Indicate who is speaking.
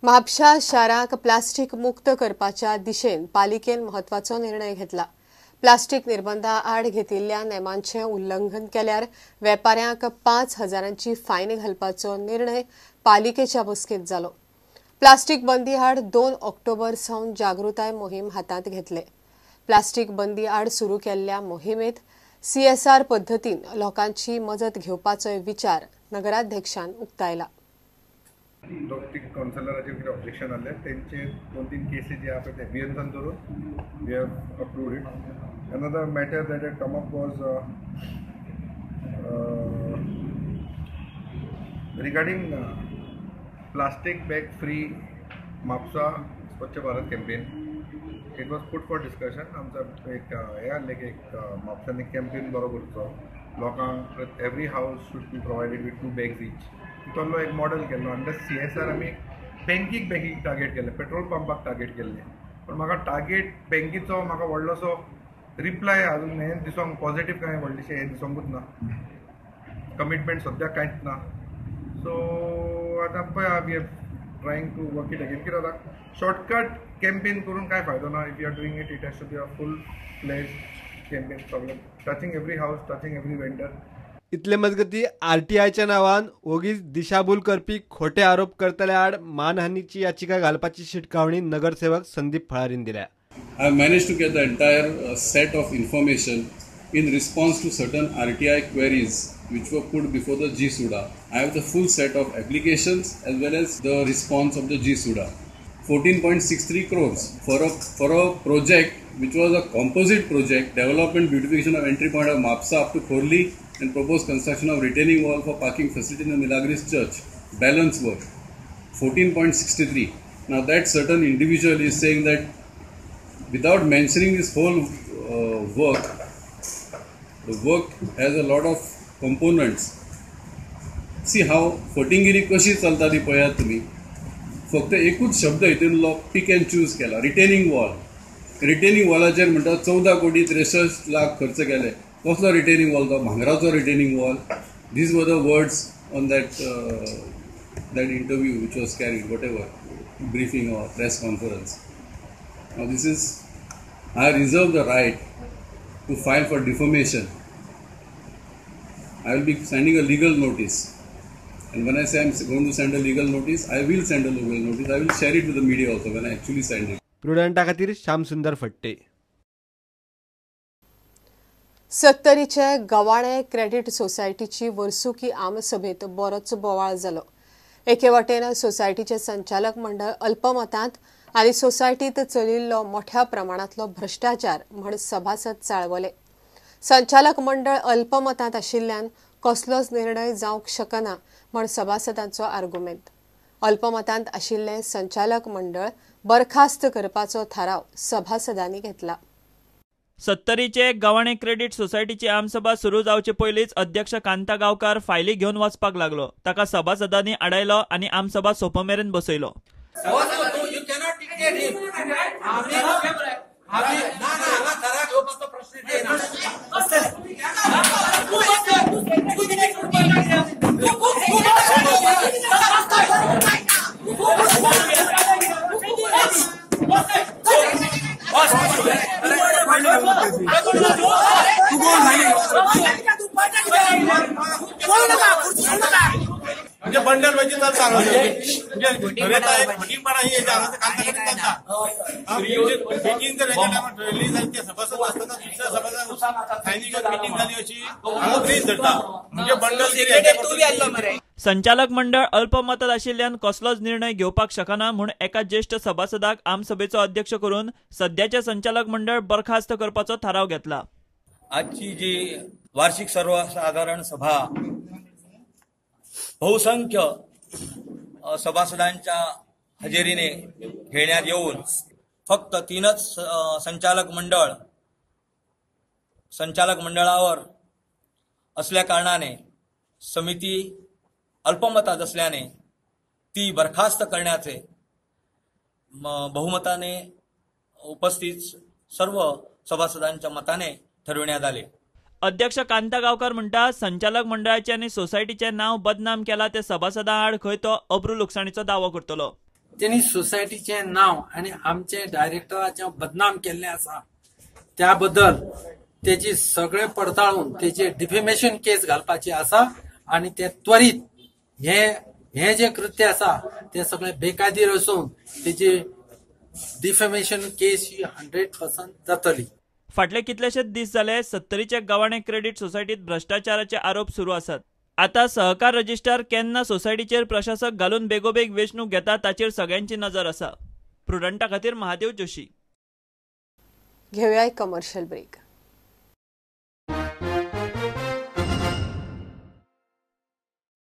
Speaker 1: म्हापशा शाराक प्लास्टिक मुक्त करपाच्या दिशेन पालिकेन म्हत्वाचो निर्णय घेतला. प्लास्टिक निर्बंधा आड घेतिल्ल्या नेमांचें उल्लंघन केल्यार वेपाऱ्यांक 5,000 फायन घालपाचो निर्णय पालिकेच्या बसकेंत जालो. प्लास्टिक बंदी आड 2 ऑक्टोबर सावन जागृताय मोहीम हातांत घेतले. प्लास्टिक बंदी आड सुरू केल्ल्या मोहिमेत सीएसआर पद्दतीन लोकांची मजत घेवपाचोय विचार नगराध्यक्षान उक्तायला.
Speaker 2: दोन काउन्सिलराचेर कितें ऑब्जेक्शन आसलें तेंचे 2-3 केसी जे आसा ते एबियन्सान धरून we have approved it. Another matter that had come up was regarding plastic bag free Mapusa Swachh Bharat campaign. It was put for discussion. आमचो एक हें आहलें की एक म्हापशान एक कॅम्पेन बरो करचो, लोकांक every house should be provided with 2 bags each. तितलो एक मॉडल केल्लो. अंडर सीएसआर आमी बँकीक टार्गेट केल्लें, पेट्रोल पंपाक टार्गेट केल्लें, पूण म्हाका टार्गेट बँकीचो म्हाका व्हडलोसो रिप्लाय अजून हें दिसोंक पॉजिटीव कांय व्हडलेशें हें दिसोंकूच ना, कमिटमेंट सद्याक कांयच ना. सो आतां पळय we are trying to work it again. कितें जाता, शॉर्टकट कॅम्पेन करून कांय फायदो ना. If you are doing it, it has to be a full fledged campaign, problem touching every house, touching every vendor.
Speaker 3: इतले मजगती आरटीआयच्या नावान ओगीच दिशाभूल करपी खोटे आरोप करतल्या आड मानहानीची याचिका घालपाची शिटकावणी नगरसेवक संदीप फळारीन दिल्या.
Speaker 4: I have managed to get the entire set of information in response to certain RTI queries which were put before the GSUDA. I have the full set of applications as well as the response of the GSUDA. 14.63 crores for a project which was a composite project, development beautification of entry point of Mapsa up to Khorli and proposed construction of retaining wall for parking facility in the Milagres Church, balance work, 14.63. Now that certain individual is saying that without mentioning this whole work, the work has a lot of components. See how फटिंगिरी कशी चलता ती पळयात तुमी. फक्त एकूच शब्द हितून पिक and choose केला, रिटेनिंग वॉल. रिटेनिंग वॉलाचेर म्हणटा 14 कोटी 63 लाख खर्च केले. कसलो रिटेनिंग वॉल तो? भांगराचो retaining wall. These were the words on that that interview which was carried, whatever briefing or press conference. Now this is, I reserve the right to file for defamation. I will be sending a legal notice. And when I say I am going to send a legal notice, I will send a legal notice. I will share it with the media also when I actually send it.
Speaker 3: प्रुडंटा खातीर श्याम सुंदर फट्टे.
Speaker 1: सत्तरीचे Gavane credit सोसायटीची वर्सुकी आमसभेत बरोच बोवाळ जालो. एके वटेन सोसायटीचे संचालक मंडळ अल्पमतांत आनी सोसायटीत चलिल्लो मोठ्या प्रमाणांतलो भ्रश्टाचार म्हण सभासद चाळवले. संचालक मंडळ अल्पमतांत आशिल्ल्यान कसलोच निर्णय जावंक शकना म्हण सभासदांचो आर्गुमेंत. अल्पमतांत आशिल्लें संचालक मंडळ बरखास्त करपाचो थाराव सभासदांनी घेतला.
Speaker 5: सत्तरीचे गवाणे क्रेडिट सोसायटीची आमसभा सुरू जावचे पयलींच अध्यक्ष कांता गांवकार फायली घेवन वचपाक लागलो. ताका सभासदांनी आडायलो आनी आमसभा सोंपो मेरेन बसयलो.
Speaker 6: म्हणजे बंडल म्हणजे चलता फटींगपणा ही चलता. मिटींग जर ठरयली जाल्यार ते सभासद आसतना दुसऱ्या सभासद मिटींग जाली अशी फ्रीज धरता म्हणजे बंडल.
Speaker 5: संचालक मंडळ अल्पमतात आशिल्ल्यान कसलोच निर्णय घेवपाक शकना म्हूण एका ज्येष्ठ सभासदाक आमसभेचो अध्यक्ष करून सद्याचे संचालक मंडळ बरखास्त करपाचो थाराव घेतला.
Speaker 7: आजची जी वार्षिक सर्वसाधारण सभा बहुसंख्य सभासदांच्या हजेरीने घेण्यात येऊन फक्त 3च संचालक मंडळावर असल्या कारणाने समिती अल्पमतात असल्याने ती बरखास्त करण्याचे बहुमताने उपस्थित सर्व सभासदांच्या मताने ठरविण्यात आले.
Speaker 5: अध्यक्ष कांता गांवकार म्हणटा संचालक मंडळाचे आनी सोसायटीचे नाव बदनाम केला ते सभासदां आड खंय तो अब्रू लुकसाणीचो दावो करतलो.
Speaker 8: तेणी सोसायटीचें नांव आनी आमचे डायरेक्टराचें बदनाम केल्लें आसा. त्या बद्दल तेजी सगळें पडताळून तेजे डिफेमेशन केस घालपाची आसा आनी ते त्वरीत हे जे कृत्य आसा ते सगळें बेकायदेर आसून तेजी डिफेमेशन केस ही 100% जातली.
Speaker 5: फाटले कितलेशेच दीस जाले सत्तरीच्या गव्हाणे क्रेडीट सोसायटीत भ्रश्टाचाराचे आरोप सुरू आसात. आता सहकार रजिस्ट्रार केन्ना सोसायटीचेर प्रशासक घालून बेगोबेग वेंचणूक घेता ताचेर सगळ्यांची नजर आसा. प्रुडंटा खातीर महादेव जोशी.
Speaker 1: घेऊया एक कमर्शियल ब्रेक.